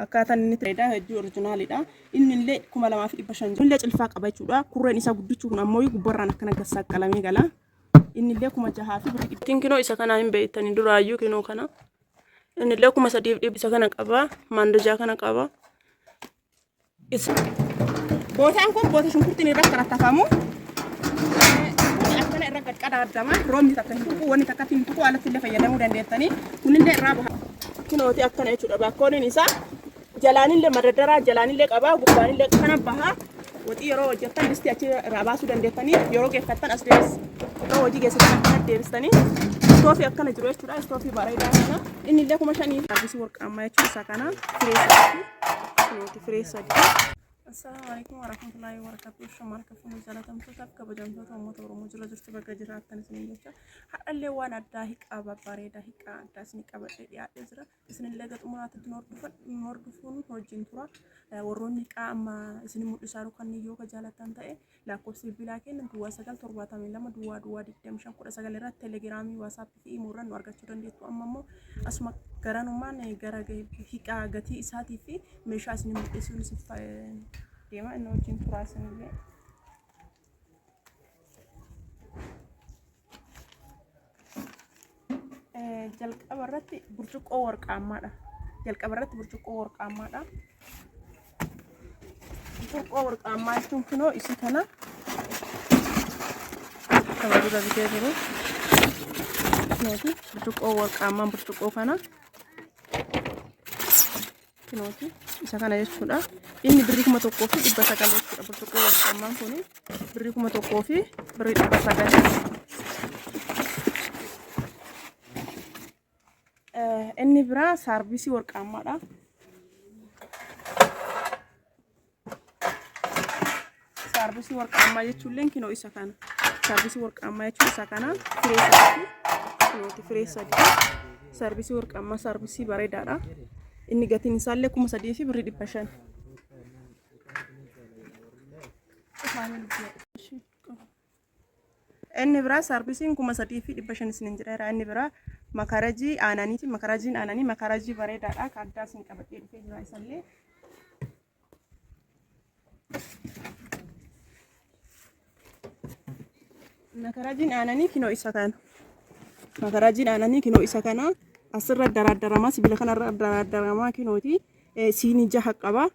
Akkaataan inni itti hedduu orijinaalidha. Inni illee 2500 jira. Illee cilfaa qaba jechuudha. Kurreen isaa guddichi kun ammoo gubbarraan akkana gassaqqalamee gala. Inni illee 6000 fi birrii dhibba. Kinoo isa kanaa hin beektanii duraayyuu kinoo kana. Inni illee 3500 isa kana qaba. Maandajaa kana qaba. Isa. Bootaan kun boota shunkurtiin irra karattafamu. Kun akkana irra gad qadaadama. Roobni takka hin tuqu, wanni takka hin tuqu, alatti illee fayyadamuu dandeettanii. Kunillee irraa baha. Kinooti akkana jechuudha. Bakkooniin isaa jalaanillee madadaraa jalaanillee qaba, gubbaanillee kana baha. Waxii yeroo hojjettan distii achi irraa baasuu dandeettanii yeroo geeffattan as deebis. Yeroo hojii geessitan akkana deebistanii. Istoofii akkana jiru jechuudha. Istoofii bareedaa kana. Inni illee 5000 fi warqaammaa jechuun isaa kana firee isaati. Kunooti firee sadii. Assalaamu alaikum warahmatullahi wabarakatuh. Shama harka fuunee jaalatamtootaaf kabajamtoota uummata Oromoo jira jirtu bakka jiraattan isiniin jecha. Har'allee waan addaa hiqaa babbareedaa hiqaa addaa isinii qabadhee dhiyaadhee jira. Isinillee gara xumuraatti nu hordofuun wajjin tura. Warroonni hiqaa amma isin mul'isaa jiru kanneen yoo ka jaalattan ta'e Lakkoofsi bilbilaa keenya duwwaa 9 72 duwwaa duwwaa 25 19 irratti telegiraamii, waasaappii fi imoo irra nu argachuu dandeettu. Amma immoo asuma garanumaan gara hiqaa gatii isaatii fi meeshaa isin mul'isuun isin deema inni wajjin turaa isinillee. Jalqaba irratti burcuqqoo warqaammaadha. Jalqaba irratti burcuqqoo warqaammaadha. Burcuqqoo warqaammaa jechuun kunoo isii kana kana dura bitee jiru. Kunooti burcuqqoo warqaammaan burcuqqoo kana. Kinooti isa kana jechuudha. Inni birrii 1900 jechuudha. Burcuqqoo warqaammaan kun birrii 1000 fi birrii 900. Inni biraa saarvisii warqaammaadha. Saarvisii warqaammaa jechuun kinoo isa kana. Saarvisii warqaammaa jechuun isa kana. Firee sadiiti. Kinooti firee sadii. Saarvisii warqaammaa saarvisii bareedaadha. Inni gatiin isaallee 3000 fi birrii 500. Inni biraa saarvisiin 3500 isiniin jedheera. Inni biraa makarajii aananiiti. Makarajiin aananii makarajii bareedaadha. Ka addaa isin qabadhee dhufee jira isallee. Makarajiin aananii kinoo isa kana. Makarajiin aananii kinoo isa kana. Asirra daraadaramaa sibiila kanarra daraadaramaa kinooti. Siinii jaha qaba.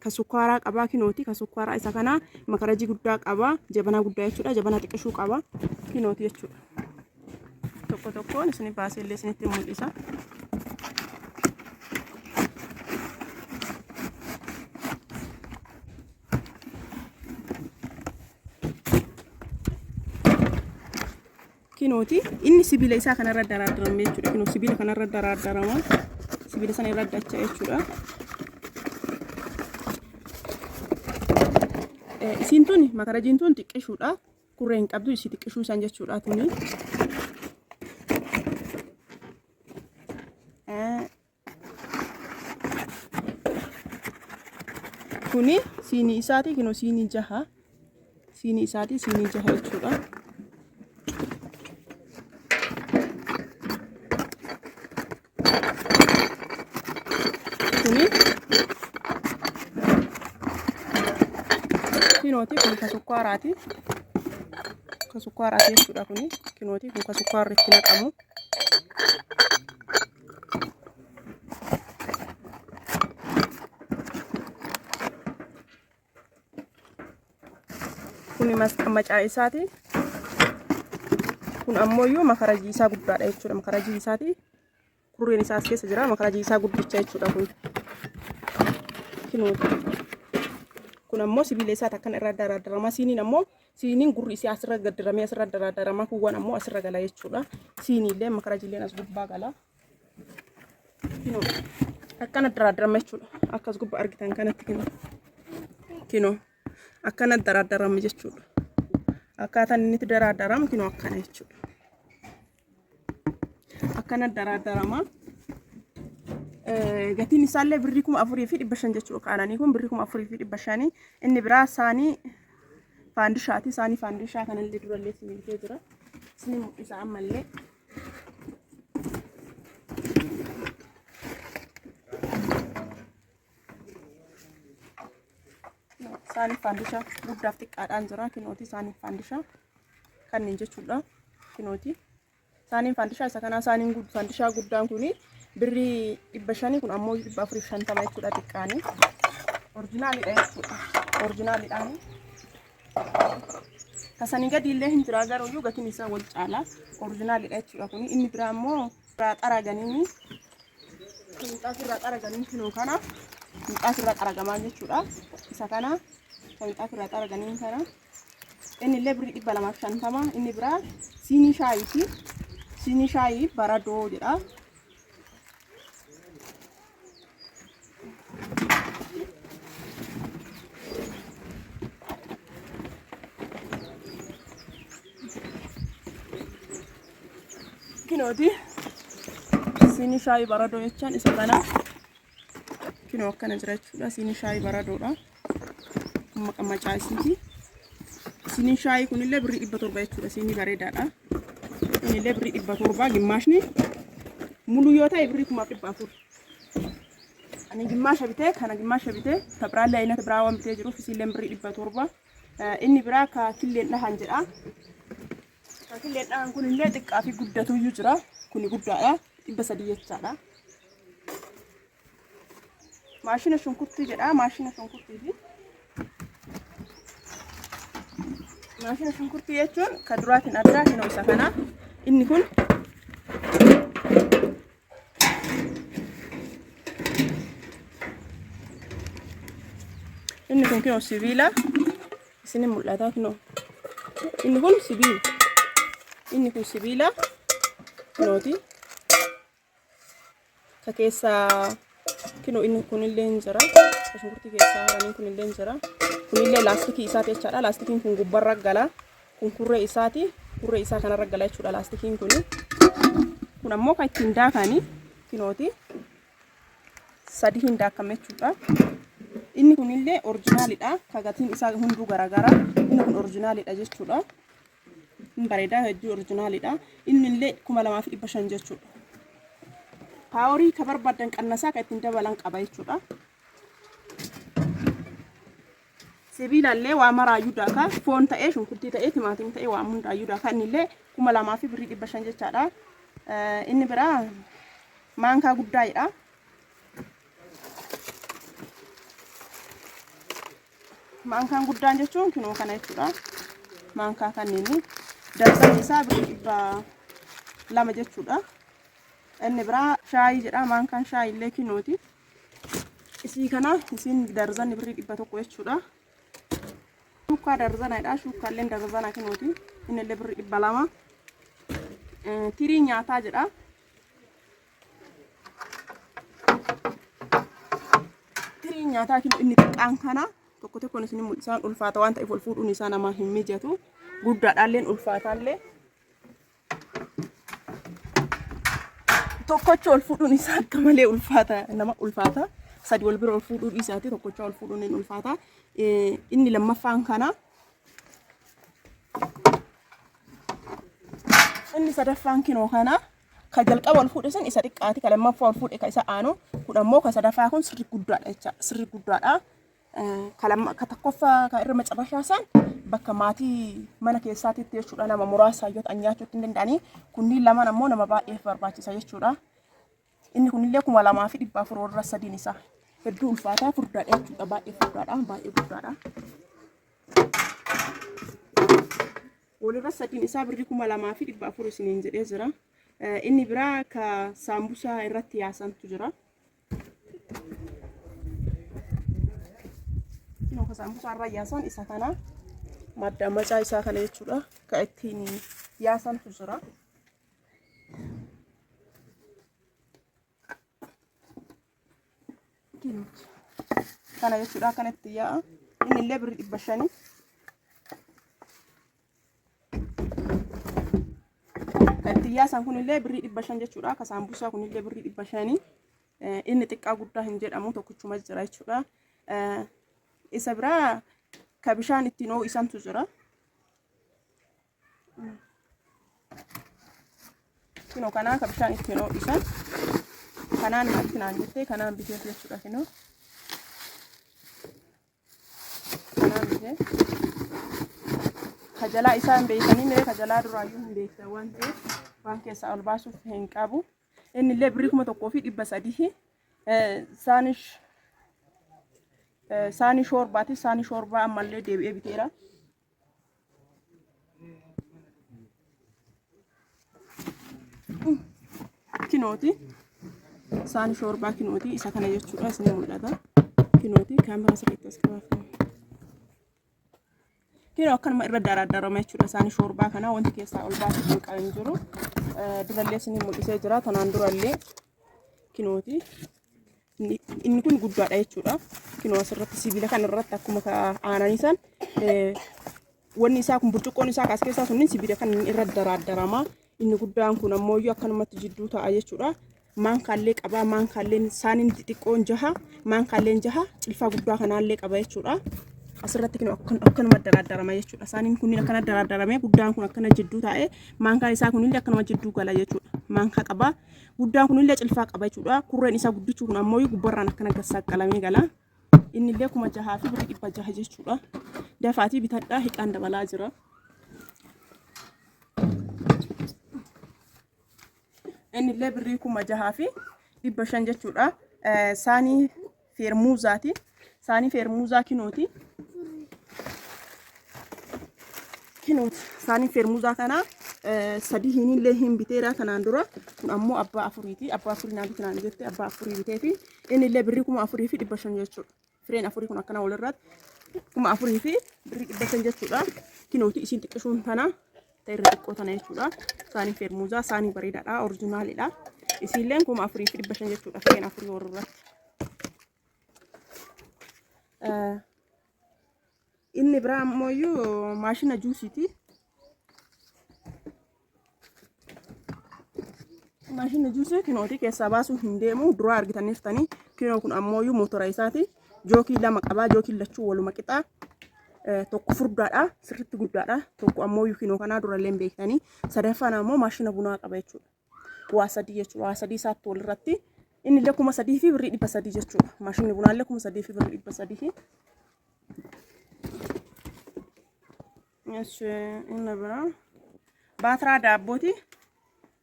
Ka sukkaaraa qaba kinooti. Ka sukkaaraa isa kana makarajii guddaa qaba. Jabanaa guddaa jechuudha. Jabanaa xiqqishuu qaba. Kinooti jechuudha. Tokko tokkoon isin baasee illee isinitti mul'isa. Kinooti inni sibiila isaa kanarra daraaddarame jechuudha. Kinoo sibiila kanarra daraaddarama. Sibiila sana irra dacha jechuudha. Isiin tun makarajiin tun xiqqishuudha. Kurree hin qabdu isii xiqqishuu isaan jechuudha tuni. Kuni siinii isaati kinoo siinii jaha. Siinii isaati siinii jaha jechuudha. Kuni kinooti kun ka sukkaaraati. Ka sukkaaraati jechuudha kuni kinooti kun ka sukkaarri itti naqamu. Kuni masqammacaa isaati. Kun ammoo iyyuu makarajii isaa guddaadha jechuudha. Makarajii isaati. Kurreen isaa as keessa jira. Makarajii isaa guddicha jechuudha kun. Kinooti. Kun ammoo sibiila isaati akkana irraa daraadaramaa. Siiniin ammoo siiniin gurri isii asirra gaddiramee asirra daraadaramaa. Kuuwwan ammoo asirra gala jechuudha. Siiniillee makarajiilleen as gubbaa gala. Kinoo akkana daraaddarama jechuudha. Akkas gubbaa argitan kanatti kinoo. Kinoo akkana daraaddarama jechuudha. Akkaataan inni itti daraaddaramu kinoo akkana jechuudha. Akkana daraaddarama. Gatiin isaallee birrii 4500 jechuudha. Qaananii kun birrii 4500. Inni biraa saanii faandishaati. Saanii faandishaa kanallee durallee isin bitee jira. Isin mul'isa ammallee. Saaniif faandisha guddaaf xiqqaadhaan jira. Kinooti saaniif faandisha kanneen jechuudha. Kinooti. Saaniin faandishaa isa kanaa saaniin faandishaa guddaan kuni birrii 500 kun ammoo 450 jechuudha xiqqaani. Orjinaalidha jechuudha. Orjinaalidhaani. Kasanii gadi illee hin jira garuu gatiin isaa wal caala. Orjinaalidha jechuudha kuni. Inni biraa ammoo irraa xaraganiini. Minxaaf irraa xaraganiin kinoo kana. Minxaaf irraa xaragamaa jechuudha. Isa kana. Minxaaf irraa xaraganiin kana. Inni illee birrii 250. Inni biraa siinii shaayiiti. Siinii shaayii baradoo jedha. Kinooti siinii shaayii baradoo jechaan isa kana. Kinoo akkana jira jechuudha. Siinii shaayii baradoodha. Maqamacaa isiiti. Siiniin shaayii kunillee birrii 700 jechuudha. Siinii bareedaadha. Kunillee birrii 700 gimmaashni mulu yoo ta'e birrii 1400. Ani gimmaasha bitee kana gimmaasha bitee ta biraallee aynata biraa waan bitee jiruuf isiillee birrii 700. Inni biraa ka killeen dhahan jedha. Ka killeen dhahan kunillee xiqqaa fi guddatuyyuu jira. Kuni guddaadha. 300 jechaadha. Maashina shunkurtii jedha. Maashina shunkurtii fi maashina shunkurtii jechuun kan duraatiin addaa kinoo isa kana. Inni kun inni kun kinoo sibiila isin mul'ata kinoo. Inni kun sibiila. Inni kun sibiila kinooti. Ka keessaa kinoo inni kunillee hin jira. Ka shunkurtii keessaa haraniin kunillee hin jira. Kunillee laastikii isaati jechaadha. Laastikiin kun gubbarra gala. Kun kurree isaati. Kurree isaa kanarra gala jechuudha laastikiin kuni. Kun ammoo kan ittiin daakani kinooti. Sadi hin daakame jechuudha. Inni kunillee orjinaalidha. Ka gatiin isaa hunduu garaagara. Inni kun orjinaalidha jechuudha. Hin bareedaa hedduu orjinaalidha. Inni illee 2500 jechuudha. Paaworii ka barbaadan qannasaa ka ittiin dabalan qaba jechuudha. Sibiilallee waa maraayyuu daaka foon ta'ee shunkurtii ta'ee timaatimii ta'ee waa hundaayyuu daaka inni illee 2000 fi birrii 500 jechaadha. Inni biraa maankaa guddaa jedha. Maankaan guddaan jechuun kinoo kana jechuudha. Maankaa kanneen darzan isaa birrii 200 jechuudha. Inni biraa shaayii jedha. Maankaan shaayii illee kinooti. Isii kana isiin darzanni birrii 100 jechuudha. Shuukkaa darzanaadha. Shuukkaalleen darzana kinooti. Inni illee birrii 200. Tirii nyaataa jedha. Tiriin nyaataa kinu inni xiqqaan kana tokko tokkoon isin mul'isaan ulfaata waan ta'eef ol fuudhuun isaa namaa hin mijatu. Guddaadhaalleen ulfaataallee. Tokkocha ol fuudhuun isaa akka malee ulfaata nama ulfaata. Sadi wal bira ol fuudhuu isaati tokkocha ol fuudhuun hin ulfaata. Inni lammaffaan kana. Inni sadaffaan kinoo kana. Ka jalqaba ol fuudhe sun isa xiqqaati, ka lammaffaa ol fuudhe ka isa aanu, kun ammoo ka sadaffaa kun sirri guddaadha jecha, sirri guddaadha. Ka lamma ka tokkoffaa ka irra macarrashaa san bakka maatii mana keessaatitti jechuudha nama muraasa yoo ta'an nyaachuutti hin danda'anii kunniin lamaan ammoo nama baay'eef barbaachisa jechuudha. Inni kunillee 2400 warra sadiin isaa hedduu ulfaataa furdaadha jechuudha baay'ee furdaadha baay'ee guddaadha. Walirra sadiin isaa birrii 2400 isiniin jedhee jira. Inni biraa ka saambusaa irratti yaasantu jira. Kunoo ka saambusaa irra yaasan isa kana madda macaa isaa kana jechuudha. Ka ittiin yaasantu jira. Kana jechuudha akkanatti yaa'a. Inni illee birrii 500. Kan itti yaasan kunillee birrii 500 jechuudha. Ka saambusaa kunillee birrii 500. Inni xiqqaa guddaa hin jedhamu tokkichuma jira jechuudha. Isa biraa ka bishaan ittiin ho'isantu jira. Kinoo kanaa ka bishaan ittiin ho'isan. Kanaan natti naan jettee kanaan biteef jechuudha kinoo. Kanaan bitee. Kajalaa isaa hin beektanii miree kajalaa duraayyuu hin beektan waan ta'eef waan keessaa ol baasuuf hin qabu. Inni illee birrii 1300. Saanish saanii shoorbaati. Saanii shoorbaa ammallee deebi'ee biteera. Kinooti. Saanii shoorbaa kinooti. Isa kana jechuudha. Isin mul'ata. Kinooti. Kaameraa sirriitti as qabaaf. Kinoo akkanuma irra daradarama jechuudha. Saanii shoorbaa kana wanti keessaa ol baasuu hin qaban jiru. Durallee isin mul'isee jira. Tanaan durallee kinooti. Inni kun guddaadha jechuudha. Kinoo asirratti sibiila kana irratti akkuma aananii san wanni isaa kun burcuqqoon isaa as keessaa sunniin sibiila kan irra daradarama. Inni guddaan kun ammoo akkanumatti jidduu ta'a jechuudha. Maankaallee qaba. Maankaalleen saaniin xixiqqoon jaha. Maankaalleen jaha cilfaa guddaa kanaallee qaba jechuudha. Asirratti kun akkanuma daradarama jechuudha. Saaniin kunniin akkana daradaramee guddaan kun akkana jidduu taa'ee maankaan isaa kunillee akkanuma jidduu gala jechuudha. Maankaa qaba. Guddaan kunillee cilfaa qaba jechuudha. Kurreen isaa guddichuu kun ammoo gubbarraan akkana gassaqqalamee gala. Innillee 6600 jechuudha. Dafaatii bitadhaa hiqaan dabalaa jira. Innillee birrii 6500 jechuudha. Saanii feermuuzaati. Saanii feermuuzaa kinooti. Kinooti. Saanii feermuuzaa kana sadii hinillee hin biteera kanaan dura. Kun ammoo abbaa afuriiti. Abbaa afurii naa bitinaan jette abbaa afurii biteefi innillee birrii 4500 jechuudha. Fireen afurii kun akkana walirratti 4500 jechuudha. Kinooti isiin xiqqishuun tana ta irra xiqqoo tana jechuudha. Saanii feermuuzaa saanii bareedaadha. Orijinaalidha. Isiilleen 4500 jechuudha. Fireen afurii walirratti. Inni biraa ammoo maashina juusiiti. Maashinni juusii kinootii keessaa baasuu hin deemu duraa argitaniirtanii kinoo kun ammoo motora isaati. Jookii lama qabaa jookiin lachuu waluma qixaa. Tokko furdaadha sirriitti guddaadha tokko ammoo kinoo kanaa durallee hin beektanii sadaffaan ammoo maashina bunaa qaba jechuudha. Waa sadii jechuudha waa sadii isaatti walirratti inni illee 3300 jechuudha. Maashinni bunaallee 3300. Inni biraa baatiraa daabbooti.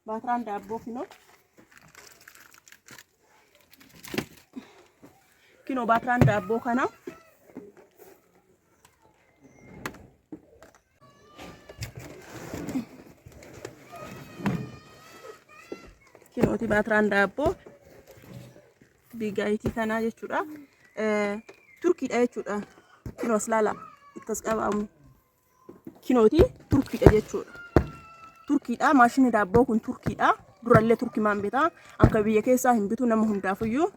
Baatiraan daabboo kinoo. Kinoo baatiraan daabboo kana. Kinooti baatiraan daabboo biigaayitii kanaa jechuudha. Turkiidha jechuudha. Kinoo as laala itti as qabaamu. Kinooti turkiidha jechuudha. Turkiidha maashinni daabboo kun turkiidha. Durallee turkimaan bitaa. Akka biyya keessaa hin bitu nama hundaafuyyuu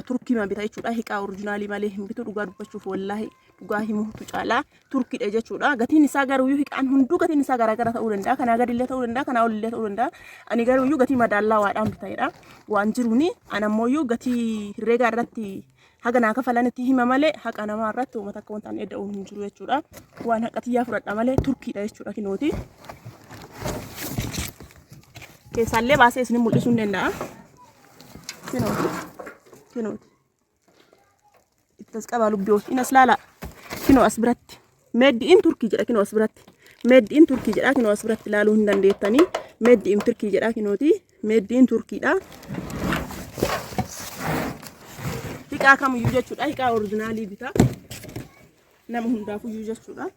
turkiima bita jechuudha. Hiqaa orijinaalii malee hin bitu dhugaa dubbachuuf wallaahi dhugaa himuutu caalaa turkiidha jechuudha. Gatiin isaa garuuyyuu hiqaan hunduu gatiin isaa garaagara ta'uu danda'a. Kanaa gadillee ta'uu danda'a. Kanaa olillee ta'uu danda'a. Ani garuuyyuu gatii madaallawaadhaan bitadha. Waan jiruuni ani ammoo gatii herreegaa irratti haga naa kafalanitti hima malee haqa namaa irratti uummata akka wanta ani eda'u hin jiru jechuudha. Waan haqa tiyyaa fudhadha malee turkiidha jechuudha kinooti. Keessaallee baasee isin mul'isuu hin danda'a. Kinooti. Kinooti. Itti as qabaa lubbiyoo. Inni as laalaa. Kinoo as biratti. Made in Turkey jedha kinoo as biratti. Made in Turkey jedha kinoo as biratti ilaaluu hin dandeettanii. Made in Turkey jedha kinooti. Made in Turkeyidha. Hiqaa kamiyyuu jechuudha. Hiqaa orijinaalii bita. Nama hundaafuyyuu jechuudha.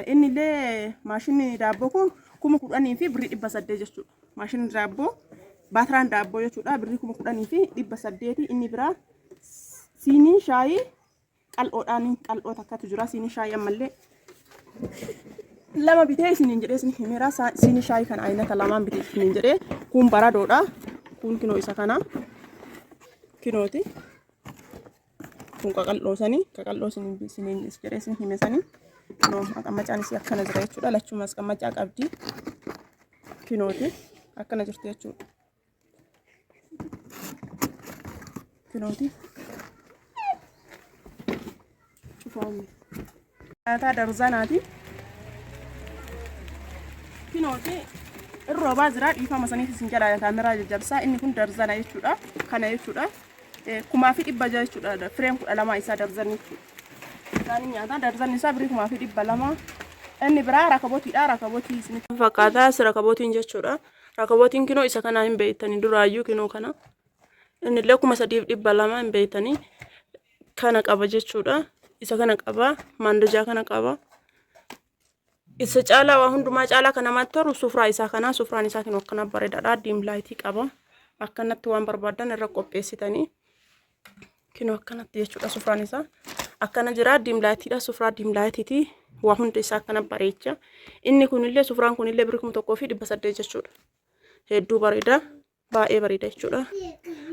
Inni illee maashinni daabboo kun 10,800 jechuudha. Maashinni daabboo baatiraan daabboo jechuudha. Birrii 10,800 inni biraa siinii shaayii qal'oodhaan qal'oo takkatu jira. Siinii shaayii ammallee lama bitee isiniin jedhee isin himeera. Siinii shaayii kana aynata lamaan bitee isiniin jedhee kun baradoodha. Kun kinoo isa kana kinooti. Kun qaqal'oo sanii qaqal'oo isiniin jedhee isin hime sanii kinoo maqammacaan isii akkana jira jechuudha. Lachuu masqammacaa qabdi kinooti akkana jirti jechuudha. Kinooti. Cufaame. Nyaataa darzanaati. Kinooti irroobaa jira dhiifama saniif isin jalaa kaameraa jajjabsaa inni kun darzana jechuudha. Kana jechuudha. 1600 jechuudha. Fireen 12 isaa darzanni jechuudha. Isaanii nyaataa darzanni isaa birrii 2,200. Inni biraa rakabotiidha. Rakabotii isinitti fakkaata. As rakabootiin jechuudha. Rakabootiin kinoo isa kanaa hin beektanii duraayyuu kinoo kana. Inni illee 3,200 hin beektanii. Kana qaba jechuudha. Isa kana qaba. Maandajaa kana qaba. Isa caalaa waa hundumaa caalaa kan namatti tolu sufraa isaa kanaa. Sufraan isaa kinoo akkana bareedaadha. Diim laayitii qaba. Akkanatti waan barbaadan irra qopheessitanii. Kinoo akkanatti jechuudha sufraan isaa. Akkana jira diim laayitiidha. Sufraa diim laayitiiti. Waa hunda isaa akkana bareecha. Inni kunillee sufraan kunillee birrii 1,800 jechuudha. Hedduu bareeda. Baay'ee bareeda jechuudha.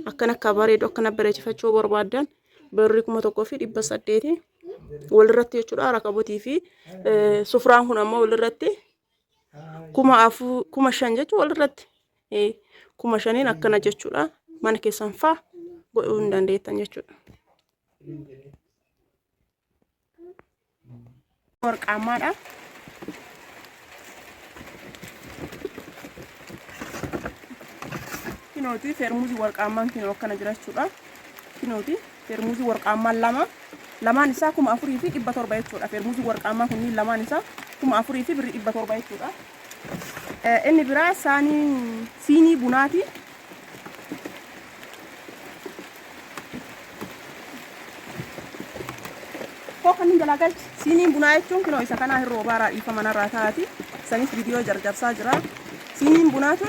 Akkana akka bareedu akkana bareechifachuu barbaadan birrii 1,800 walirratti jechuudha. Rakabotii fi sufraan kun ammoo walirratti 4,000 5,000 jechuudha walirratti. 5,000n akkana jechuudha. Mana keessan faa godhuu hin dandeettan jechuudha. Warqaammaadha. Kinooti feermuuzii warqaammaan kinoo akkana jira jechuudha. Kinooti feermuuzii warqaammaan lama. Lamaan isaa 4,700 jechuudha. Feermuuzii warqaammaa kunniin lamaan isaa 4,000 fi birrii 700 jechuudha. Inni biraa saanii siinii bunaati. Koo kan hin jalaa galchi. Siiniin bunaa jechuun kunoo isa kanaa hin roobaaraa dhiifama narraa taati. Sanis viidiyoo jarjarsaa jira. Siiniin bunaa tun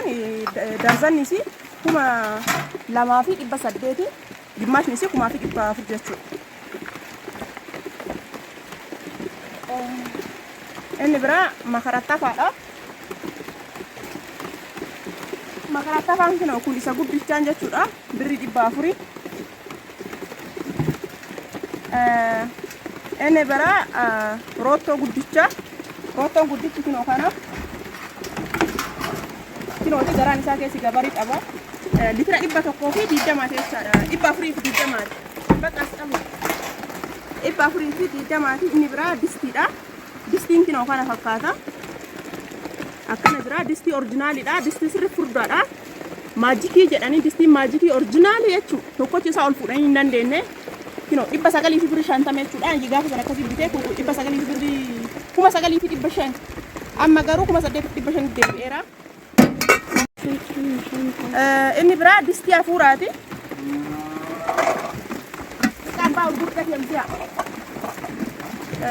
darzanni isii 2,800. Gimmaashni isii 1,400 jechuudha. Inni biraa makarattafaadha. Makarattafaan kunoo kun isa guddichaan jechuudha. Birrii 400. Inni biraa roottoo guddicha. Roottoon guddichi kunoo kana. Kinooti garaan isaa keessi gabarii qaba. Litira 120 jechaadha. 420ti. Bakka as qabu. 420ti. Inni biraa distiidha. Distiin kinoo kana fakkaata. Akkana jira. Distii orjinaaliidha. Distii sirri furdaadha. Maajikii jedhanii distiin maajikii orjinaalii jechuudha. Tokkochi isaa ol fuudhanii hin dandeenye. Kinoo 900 fi birrii 50 jechuudha. Gaafa sana akkasii bitee 900 fi birrii 9,500. Amma garuu 8,500 deebi'eera. Inni biraa distii hafuuraati. Xiqqaan baa gurguddaa hamsiyaa.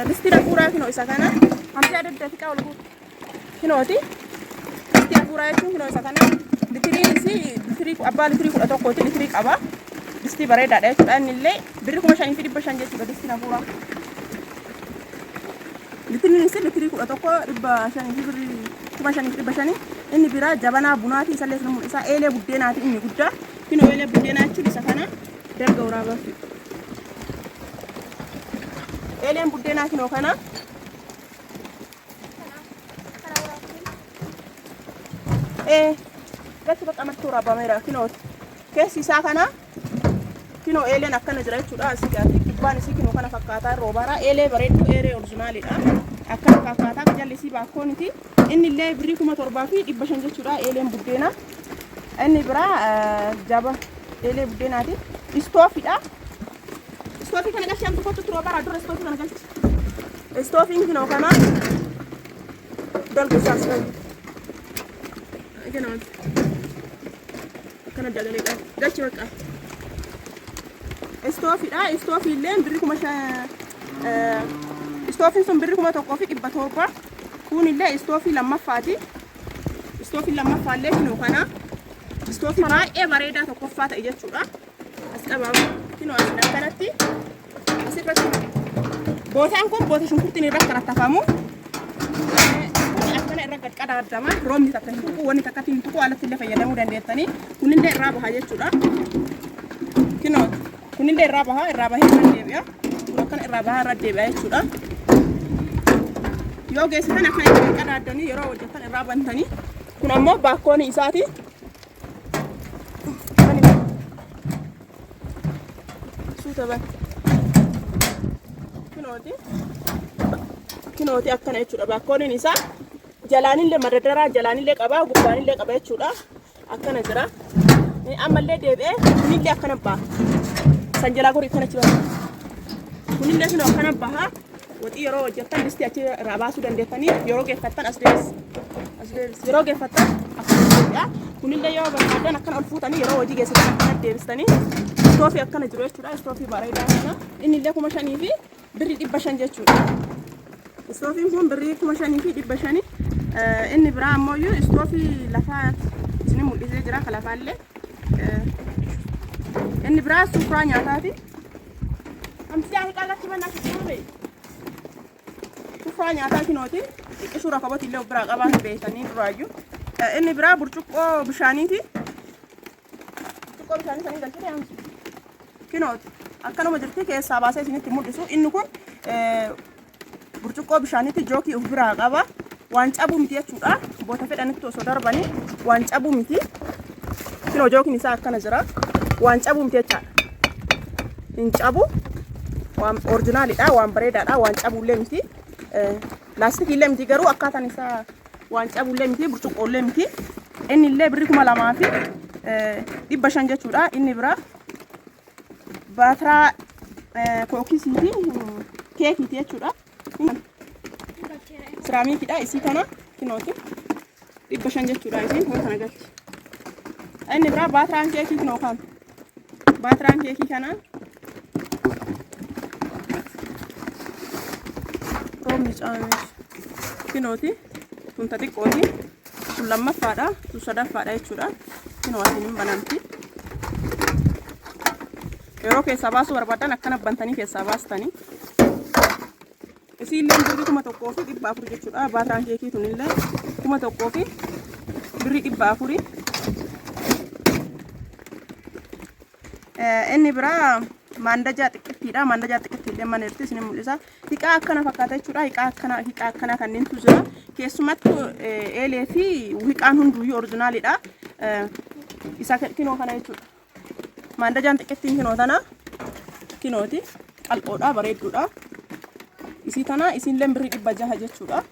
Distiin hafuuraa kinoo isa kana. Hamsiyaa dadda xiqqaa ol guutu. Kinooti. Distii hafuuraa jechuun kinoo isa kana. Litiriin isii litirii abbaa litirii 11ti litirii qaba. Distii bareedaadha jechuudha. Inni illee birri 5,500 jechuudha distiin hafuuraa. Litiriin isii litirii 11 500 fi birrii 5,500. Inni biraa jabanaa bunaati isallee isin mul'isa. Eelee buddeenaati inni guddaa. Kinoo eelee buddeenaa jechuun isa kana dalga waraabaatti. Eeleen buddeenaa kinoo kana. Ee gachi bakka amartuu waraabameera kinooti. Keessi isaa kana. Kinoo eeleen akkana jira jechuudha. Asii gaafii gubbaan isii kinoo kana fakkaataa roobaara. Eelee bareedduu eelee orijinaalidha. Akkana fakkaataa jalli isii baakkooniti. Inni illee birrii 7,500 jechuudha. Eeleen buddeena. Inni biraa jaba eelee buddeenaati. Istoofiidha. Istoofii kana galchi amtu kottu roobaara dura istoofii kana galchi. Istoofiin kinoo kana dalga isaas Kinooti. Akkana dagalee qaba. Galchi bakka. Istoofiidha. Istoofii illee birri 5,000 istoofiin sun birri 1,700. Kun illee istoofii lammaffaati. Istoofii lammaffaa illee kinoo kana. Istoofii baay'ee bareedaa tokkoffaa ta'e jechuudha. As qabaa. Kinoo asin akkanatti. Asirratti bootaan kun boota shunkurtiin irra karattafamu. Kun akkana irra gad qadaadama. Roobni takka hin tuqu, wanni takka hin tuqu, alatti illee fayyadamuu dandeettanii. Kunillee irraa baha jechuudha. Kinoo kunillee irraa baha, irraa bahee irra deebi'a. Kun akkana irraa baha irra deebi'a jechuudha. Yoo geessitan akkana irra gad qadaaddanii yeroo hojjettan irraa bantanii. Kun ammoo baakkoon isaati. Suuta ban. Kinooti. Kinooti akkana jechuudha. Baakkooniin isaa jalaanillee madadaraa jalaanillee qaba gubbaanillee qaba jechuudha. Akkana jira. Ammallee deebi'ee kunillee akkana ba'a. San jalaa gorii akkana jira. Kunillee kunoo akkana baha. Waxii yeroo hojjettan distii achi irraa baasuu dandeettanii yeroo geeffattan as deebis. As deebis. Yeroo geeffattan akkana deebi'a. Kunillee yoo barbaadan akkana ol fuutanii yeroo hojii geessitan akkana deebistanii istoofii akkana jiru jechuudha. Istoofii bareedaa kana. Inni illee 5500 jechuudha. Istoofiin kun birrii 5500. Inni biraa ammoo istoofii lafaa isin mul'isee jira ka lafaallee. Inni biraa sufuraa nyaataati. Amsi hiqaa galchi mannaa sitti Sufuraa nyaataa kinooti. Xiqqishuu rakabooti illee of biraa qabaa hin beektanii duraayyuu. Inni biraa burcuqqoo bishaaniiti. Burcuqqoo bishaanii sanii galchite amsi. Kinooti. Akkanuma jirti keessaa baasee isinitti mul'isu. Inni kun burcuqqoo bishaaniitti jookii of biraa qaba. Waan cabuu miti jechuudha. Boota fedhanitti osoo darbanii waan cabuu miti. Kinoo jookiin isaa akkana jira. Waan cabuu miti jechaadha. Hin cabu. Waan orjinaalidha. Waan bareedaadha. Waan cabuullee miti. Laastikiillee miti garuu akkaataan isaa waan cabuullee miti. Burcuqqoollee miti. Inni illee birrii 2500 jechuudha. Inni biraa baatiraa kookisii fi keekiiti jechuudha. Siraamiikidha isii kana kinooti 500 jechuudha isiin hoo kana galchi. Inni biraa baatiraan keekii kinoo kan baatiraan keekii kana roobni caamee kinooti tun ta xiqqooti tun lammaffaadha tun sadaffaadha jechuudha kinoo asiin hin banamti. Yeroo keessaa baasuu barbaadan akkana bantanii keessaa baastanii. Isiillee birrii 1400 jechuudha. Baatiraan keekii tunillee 1000 birrii 400. Inni biraa maandajaa xiqqittiidha. Maandajaa xiqqittiillee mana jirti isin mul'isa. Hiqaa akkana fakkaata jechuudha. Hiqaa akkana hiqaa akkana kanneentu jira. Keessumattuu eelee fi hiqaan hunduyyuu orijinaalidha. Isa kinoo kana jechuudha. Maandajaan xiqqittiin kinoo tana kinooti qal'oodha bareedduudha. Isii tana isiinillee birrii 600 jechuudha.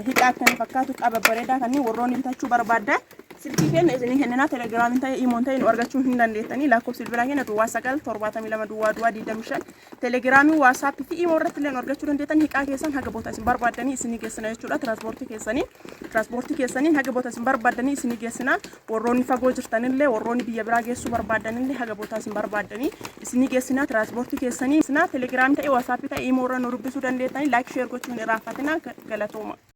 Hiqaa akkana fakkaatu hiqaa babbareedaa kanneen warroonni bitachuu barbaaddan silkii keenya isinii kenninaa telegiraamiin ta'e imoon ta'e nu argachuu hin dandeettanii lakkoofsi bilbilaa keenya 09 72 00 25 telegiraamii waasaappii fi imoo irratti illee nu argachuu dandeettan hiqaa keessan haga boota isin barbaaddanii isinii geessina jechuudha tiraanspoortii keessanii tiraanspoortii keessaniin haga boota isin barbaaddanii isinii geessina warroonni fagoo jirtanillee warroonni biyya biraa geessuu barbaaddanillee haga boota isin barbaaddanii isinii geessina tiraanspoortii keessanii telegiraamii ta'e waasaappii ta'e imoo irra nu dubbisuu dandeettanii like share gochuun irraanfatina galatooma.